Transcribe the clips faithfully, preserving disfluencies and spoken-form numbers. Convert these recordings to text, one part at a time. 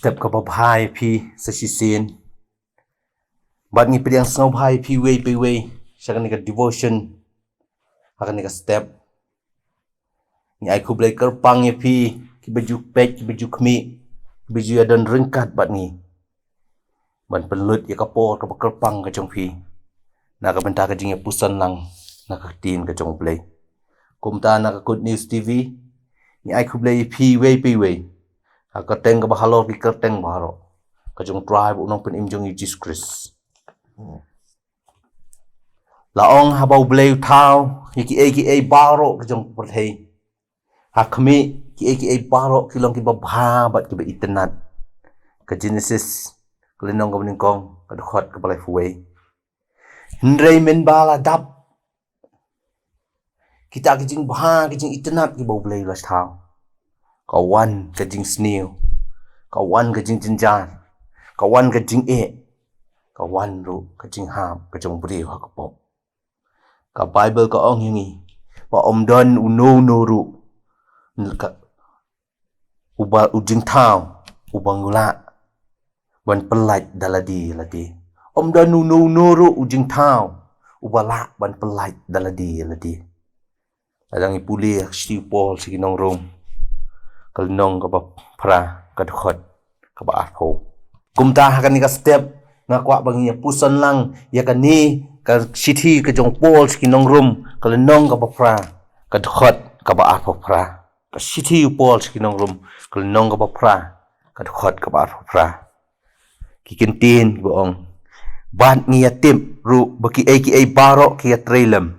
step kaba bha ïa phi sa shisien. Bad ngi pdiang sngewbha ïa phi iwei pa iwei sha kane ka devotion ha kane ka step. Ngi ai khublei kyrpang ïa phi kiba ju peit, kiba ju khmih, kiba ju ïadon ryngkat bad ngi ban pynlut ïa ka por kaba kyrpang ka jong phi na ka bynta ka jingïapuson lang na ka ktien ka jong U Blei. Kumta na ka Good News T V ngi ai khublei ïa phi iwei pa iwei ha ka kyrteng kaba halor ki kyrteng baroh, ka jong U Trai bad U Nongpynim jong ngi U Jisu Khrist. La ong, haba U Blei u thaw ïa kiei kiei baroh ka jong ka pyrthei, ha khmih kiei kiei baroh ki long kiba bha bad kiba itynnad. Ka Genesis ka lynnong kaba nyngkong, ka dkhot kaba laiphew wei. Hynrei mynba la dap kita ki jingbha, ki jingitynnad kiba U Blei u la thaw, ka wan ka jingsniew, ka wan ka jingjynjar, ka wan ka jingeh, ka wan ruh ka jinghap ka jong u briew ha ka pop. Ka Baibl ka ong ïa ngi ba ym don uno uno ruh ka, uba, u jingthaw uba ngi lah ban pyllait da lade ïa lade. Ym don uno uno ruh u jingthaw uba lah ban pyllait da lade ïa lade. Lada ngi pule ha ka shithi u Paul sha ki nong Rom, ka lynnong kaba phra, ka dkhot kaba arphew. Kumta ha kane ka step nga kwah ba ngin ïapuson lang ïa kane ka shithi ka jong u Paul sha ki nong Rom, ka lynnong kaba phra, ka dkhot kaba arphew phra. Ka shithi u Paul sha ki nong Rom, ka lynnong kaba phra, ka dkhot kaba arphew phra. Ki kyntien kiba ong, bad ngi ïatip ruh ba kiei kiei baroh ki ïatrei lem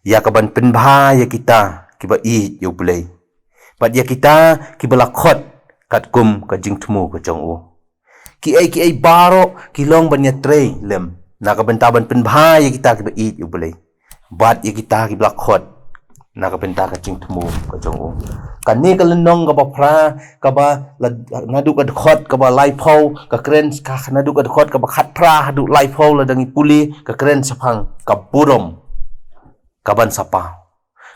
ïa kaban pynbha ïa kita kiba ïeit ïa U Blei, bad ïa kita kiba la khot katkum ka jingthmu ka jong u. Kiei kiei baroh ki long ban ïatrei lem na ka bynta ban pynbha ïa kita kiba ïeit ïa U Blei, bad ïa kita kiba la khot na ka bynta ka jingthmu ka jong u. Kane ka lynnong kaba phra, kaba la, naduh ka dkhot kaba laiphew, ka kren ka, naduh ka dkhot kaba khatphra haduh laiphew, lada ngi pule, ka kren shaphang ka burom kaban sa paw,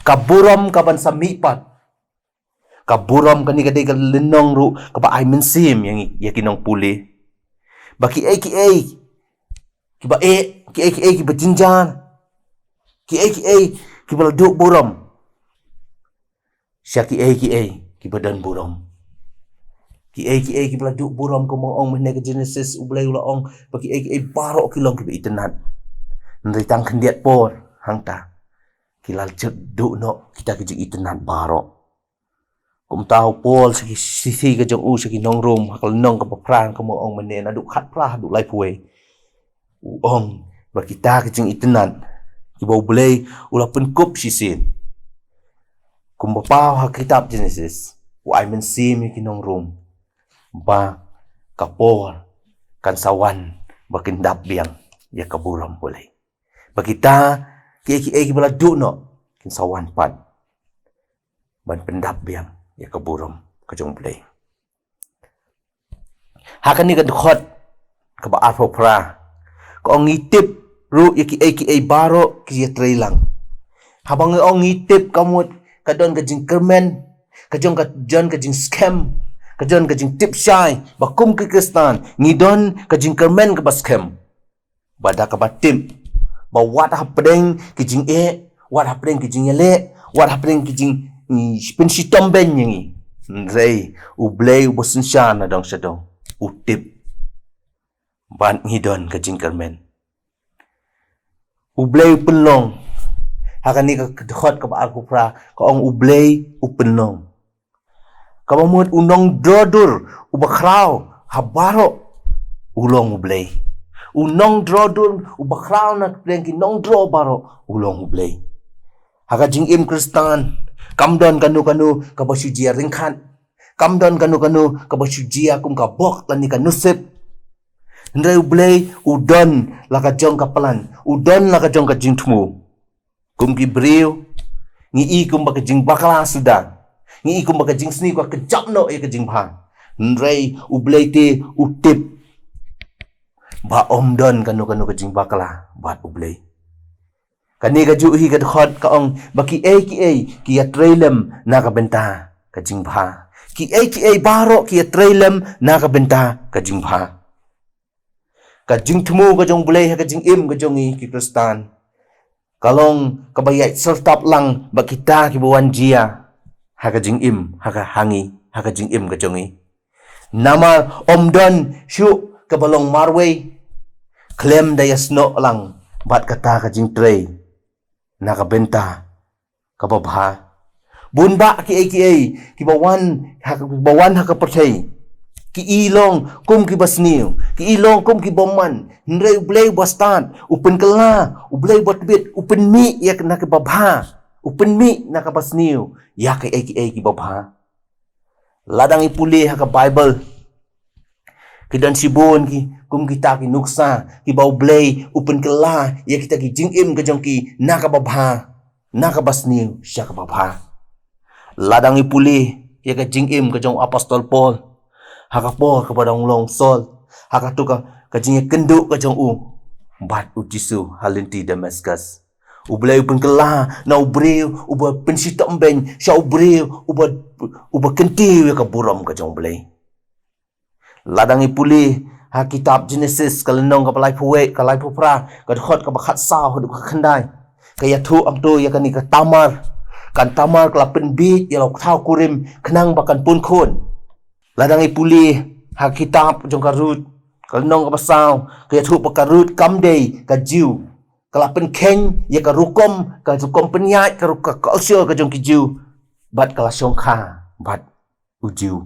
ka burom kaban sa mihpat. Ka burom, kane ka dei ka lynnong ruh kaba ai mynsiem ïa ngi, ïa ki nongpule, ba kiei kiei kiba eh, kiei kiei kiba jynjar, kiei kiei kiba la duh burom, sha kiei kiei kiba don burom. Kiei kiei kiba la duh burom, kumba ong mynne ka Genesis, U Blei u la ong ba kiei kiei baroh ki long kiba itynnad. Hynrei tang khyndiat por hangta ki la ju duh noh kita ki jingitynnad baroh. Kumta u Paul sha ki shithi ka jong u sha ki nong Rom, ha ka lynnong kaba phra, kumba ong mynne, naduh khatphra haduh laiphew, u ong ba kita ki jingitynnad kiba U Blei u la pynkup shisien, kumba paw ha kitab Genesis, u ai mynsiem ïa ki nong Rom ba ka por kan sa wan ba kin dap biang ïa ka burom U Blei. Ba kita kiei kiei kiba la duh noh kin sa wan pat ban pyndap biang ïa ka burom ka jong U Blei. Ha kane ka dkhot kaba arphew phra, ka ong, ngi tip ruh ïa kiei kiei baroh ki ïatrei lang. Haba ngi ong ngi tip, ka mut ka don ka jingkyrmen, ka jong ka, don ka jingskhem, ka don ka jingtip shai ba kum ki Khristan ngi don ka jingkyrmen kaba skhem. Ba da kaba tip ba wat hapdeng ki jingeh, wat hapdeng ki jingïaleh, wat hapdeng ki jing, mm, pynshitom beiñ ïa ngi, hynrei U Blei uba synshar na dong sha dong u tip ba ngi don ka jingkyrmen. U Blei u pynlong. Ha kane ka dkhot kaba arphew phra, ka ong U Blei u pynlong. Kaba mut u nongdro dur uba khraw ha baroh u long U Blei. U nongdro dur uba khraw na pdeng ki nongdro baroh u long U Blei. Ha ka jingim Khristan, kam don kano kano kaba shu jia ryngkhat. Kam don kano kano kaba shu jia kum ka bok lane ka nusip. Hynrei U Blei u don la ka jong ka plan, u don la ka jong ka jingthmu. Kum ki briew, ngi i kumba ka jingbakla suda, ngi i kumba ka jingsniew ka kjap noh ïa ka jingbha. Hynrei U Blei te u tip ba ym don kano kano ka jingbakla bad U Blei. Kane kajuh hi ka dkhot ka ong ba kiei kiei ki ïatrei lem na ka bynta ka jingbha, Ki ei ki ei baroh ki ïatrei lem na ka bynta ka jingbha. Ka jingthmu ka jong U Blei ha ka jingim ka jong ngi ki Khristan ka long kaba ïaid syrtap lang bad kita kiba wan jia ha ka jingim, ha ka, ha ngi, ha ka jingim ka jong ngi. Namar ym don shuh kaba long marwei khlem da ïasnoh lang bad kata ka jingtrei na ka bynta kaba bha. Bun bah ki ei ki ei kiba wan ha, kiba wan ha ka pyrthei, ki i long kum kiba sniew, ki i long kum ki bymman. Hynrei U Blei uba stad, u pynkylla, U Blei uba tbit, u pynmih ïa na kaba bha, u pynmih na kaba sniew ïa ki ei ki ei kiba bha. Lada ngi pule ha ka Baibl, ki don shibun ki, kum kita ki nuksa kiba U Blei u pynkylla ïa kita ki jingim ka jong ki na kaba bha, na kaba sniew sha kaba bha. Lada ngi pule ïa ka jingim ka jong u Apostol Paul ha ka por kaba dang long Saul, ha kato ka, ka jingïakynduh ka jong u bad U Jisu ha lynti Damascus. U Blei u pynkylla na u briew uba pynshitom beiñ sha u briew uba, uba kyntiew ïa ka burom ka jong U Blei. Lada ngi pule ha kitab Genesis ka lynnong kaba laiphew wei, ka laiphew phra, ka dkhot kaba khatsaw haduh ka khyndai, ka ïathuh hangto ïa kane ka Tamar. Ka Tamar ka la pynbiej ïa la u kthaw kurim khnang ba kan pun khun. Lada ngi pule ha kitab jong ka Ruth ka lynnong kaba saw, ka ïathuh ba ka Ruth kam dei ka Jiw. Ka la pynkheiñ ïa ka rukom, ka rukom pynïaid, ka rukom culture ka jong ki Jiw. Bad ka la shongkha bad u Jiw.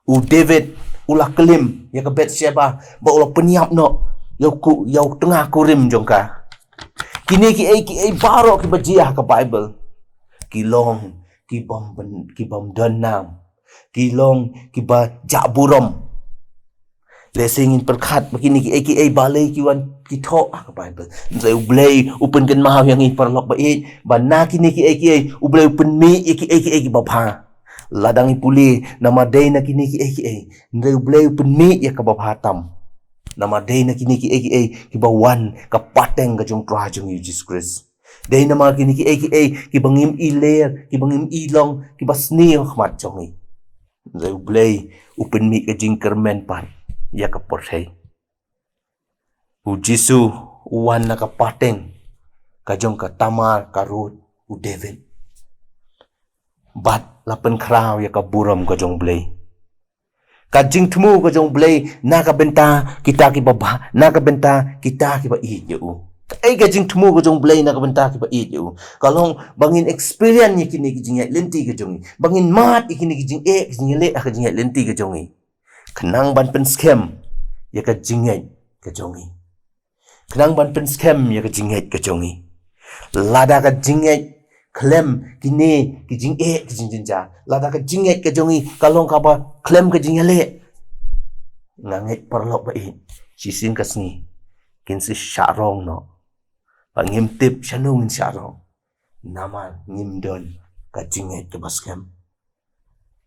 U David u la klim ïa ka Bathsheba ba u la pynïap noh ïa u ku, ïa u tnga kurim jong ka. Kine ki ei ki ei baroh kiba jia ha ka Baibl ki long ki bym, ki bym don nam, ki long kiba jah burom. Lehse ngin pyrkhat ba kine ki ei ki ei balei ki wan ki thoh ha ka Baibl. Hynrei U Blei u pynkynmaw ïa ngi paralok ba ïeit ba na kine ki ei ki ei U Blei u pynmih ïa ki ei ki ei kiba bha. Lada ngi pule, namar dei na kine ki ei ki ei, hynrei U Blei u pynmih ïa kaba bha tam. Namar dei na kine ki ei ki ei kiba wan ka pateng ka jong u Trai jong ngi Jisu Khrist. Dei namar kine ki ei ki ei kiba ngim i ler, kiba ngim i long kiba sniew ha khmat jong ngi, hynrei U Blei u pynmih ka jingkyrmen pat ïa ka pyrthei. U Jisu u wan na ka pateng ka jong ka Tamar, ka Ruth, u David. Bad la pynkhraw ïa ka burom ka jong U Blei. Ka jingthmu ka jong U Blei na ka bynta kita kiba bha, na ka bynta kita kiba ïeit ïa u. Kaei ka jingthmu ka jong U Blei na ka bynta kiba ïeit ïa u? Ka long ba ngin experience ïa kine ki jingïaid lynti ka jong ngi, ba ngin mad ïa kine ki jingeh, ki jingïaleh ha ka jingïaid lynti ka jong ngi, khnang ban pynskhem ïa ka jingngeit ka jong ngi. Khnang ban pynskhem ïa ka jingngeit ka jong ngi. Lada ka jingngeit khlem kine ki jingeh, ki jingjynjar, lada ka jingngeit ka jong ngi ka long kaba khlem ka jingïaleh, nga ngeit paralok ba ïeit, shisien ka sngi kin sa shah rong noh. Ba ngim tip shano ngin shah rong, namar ngim don ka jingngeit kaba skhem.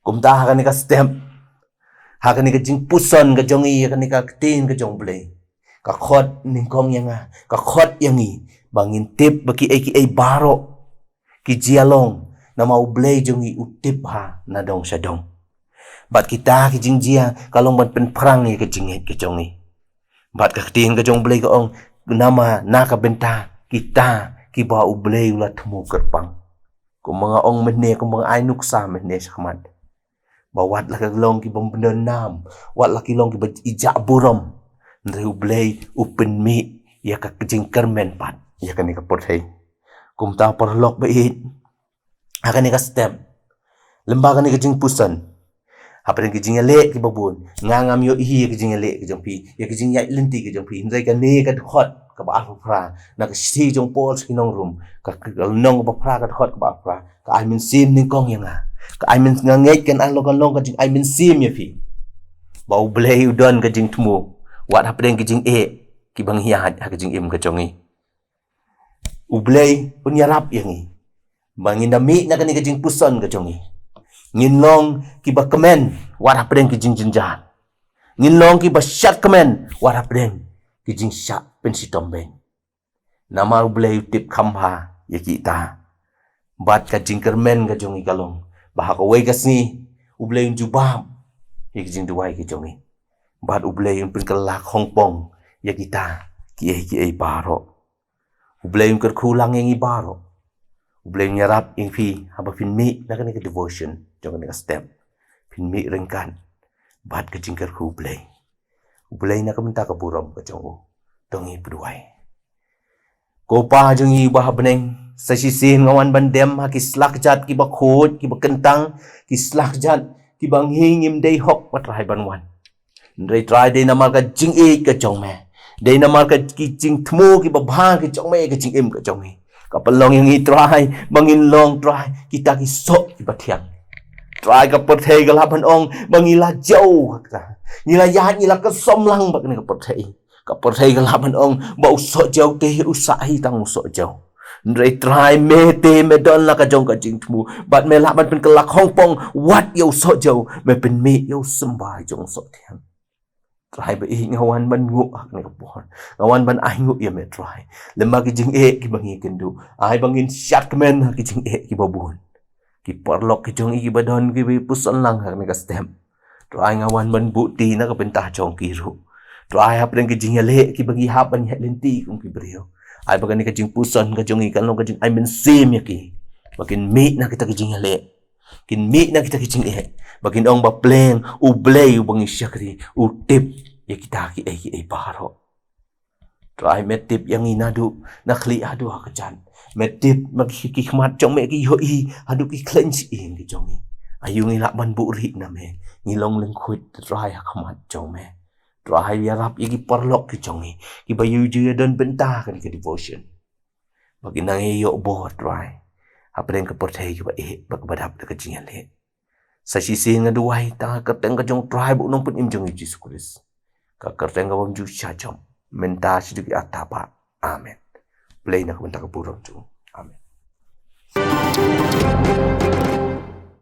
Kumta ha kane ka step, ha kane ka jingpuson ka jong ngi ïa kane ka ktien ka jong U Blei, ka khot nyngkong ïa nga, ka khot ïa ngi ba ngin tip ba ki ei ki ei baroh ki jia long, namar U Blei jong ngi u tip bha na dong sha dong. Bad kita ki jingjia ka long ban pynphrang ïa ka jingngeit ka jong ngi. Bad ka ktien ka jong U Blei ka ong, namar na ka bynta kita kiba U Blei u la thmu kyrpang. Kumba nga ong mynne, kumba nga ai nuksa mynne shakhmat, ba wat la ki long ki bym don nam, wat la ki long kiba ïeit jah burom, hynrei U Blei u pynmih ïa ka jingkyrmen pat ïa kane ka pyrthei. Kumta paralok ba ïeit, ha kane ka step, lem bad kane ka jingpuson, hapdeng ki jingïaleh kiba bun, nga ngam ïohi ïa ki jingïaleh ki jong phi, ïa ki jingïaid lynti ki jong phi, hynrei kane ka dkhot kaba arphew phra na ka shithi jong u Paul sha ki nong Rom, ka, ka lynnong kaba phra, ka dkhot kaba arphew phra, ka ai mynsiem nyngkong ïa nga. Ka ai myns-, nga ngeit kan long, kan long ka jingai mynsiem ïa phi, ba U Blei u don ka jingthmu wat hapdeng ki jingeh kiba ngi ïaid ha ka jingim ka jong ngi. U Blei un ïarap ïa ngi ba ngin da mih na kane ka jingpuson ka jong ngi, ngin long kiba kmen wat hapdeng ki jingjynjar, ngin long kiba shad kmen wat hapdeng ki jingshah pynshitom beiñ. Namar U Blei u tip kham bha ïa kita. Bad ka jingkyrmen ka jong ngi ka long ba ha kawei ka sngi U Blei un jubab ïa ki jingduwai ki jong ngi. Bad U Blei un pynkylla khongpong ïa kita kiei kiei baroh. U Blei un kyrkhu lang ïa ngi baroh. U Blei un ïarap ïa phi haba phin mih na kane ka devotion jong kane ka step. Phin mih ryngkat bad ka jingkyrkhu U Blei. U Blei na ka bynta ka burom ka jong u, to ngin ïa duwai. Ko Pa jong ngi uba ha bneng, sa shisien nga wan ban dem ha ki slakjat kiba khuid, kiba kyntang, ki slakjat kiba ngi ngim dei hok, Trai, ban wan. Hynrei Trai, dei namar ka jingïeit ka jong me, dei namar ka ki jingthmu kiba bha ka jong me, ka jingim ka jong ngi, ka pynlong ïa ngi, Trai, ba ngin long, Trai, kita ki soh kiba thiang. Trai, ka pyrthei ka lah ban ong ba ngi la jew ha kata, ngi la ïaid, ngi la kyrshan lang bad kane ka pyrthei. Ka pyrthei ka lah ban ong ba u soh jew te u sah hi tang u soh jew. Hynrei Trai, me te me don la ka jong ka jingthmu bad me lah ban pynkylla khongpong wat ïa u soh jew, me pynmih ïa u symbai jong u soh thiang. Trai ba ïeit, nga wan ban nguh ha kane ka por, nga wan ban ai nguh ïa me, Trai. Lem bad ki jingeh kiba ngi kynduh, ai ba ngin shad kmen ha ki jingeh kiba bun. Ki paralok ki jong ngi kiba don kiba puson lang ha kane ka step, Trai, nga wan ban buh kti na ka bynta jong ki ruh. Trai, hapdeng ki jingïaleh kiba ngi hap ban ïaid lynti kum ki briew, ai ba kane ka jingpuson ka jong ngi kan long ka jingai mynsiem ïa ki, ba kin mih na kita ki jingïaleh, kin mih na kita ki jingeh, ba kin ong ba pleng U Blei uba ngi shakri u tip ïa kita kiei kiei baroh. Trai, me tip ïa ngi naduh na khlieh haduh ha kjat. Me tip ma ki, ki khmat jong me ki ïohi haduh ki khlaiñ shyieng ki jong ngi. Aïu ngi lah ban buhrieh na me, ngi long lyngkhuid, Trai, ha khmat jong me. Trai, ïarap ïa ki paralok ki jong ngi kiba ïoh ju ïa don bynta ha kane ka devotion, ba kin nang ïoh bor, Trai, hapdeng ka pyrthei kaba eh bad kaba dap da ka jingïaleh. Sa shisien nga duwai tang ha ka kyrteng ka jong u Trai bad u Nongpynim jong ngi Jisu Khrist, ka kyrteng kaba bymjukut shajop, mynta shaduh ki ar tabak. Amen. Blei na ka bynta ka burom jong u. Amen.